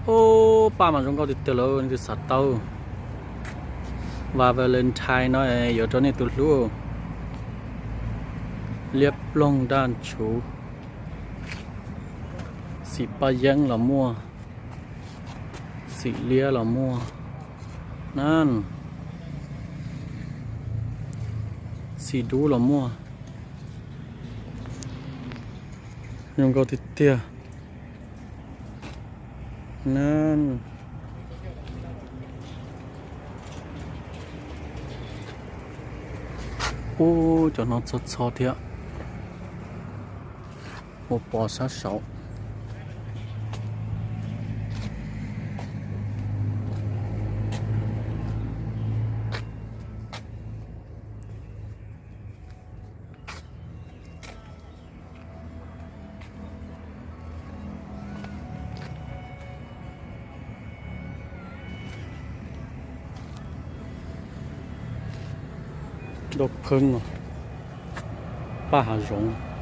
Ub, paj mas zoo nkauj tiag tiag lawm, nej twb xav tau. Vas Valentine no yuav rau nej tus hlub. Liab ploog, daj ntshuv, xim paj yeeb los muaj, xim liab los muaj, na, xim dub los muaj. Zoo nkauj tiag tiag. Na, ub, cov no txho txho thiab. Ua pov sab saud. Daj pheeb, paj hav zoov.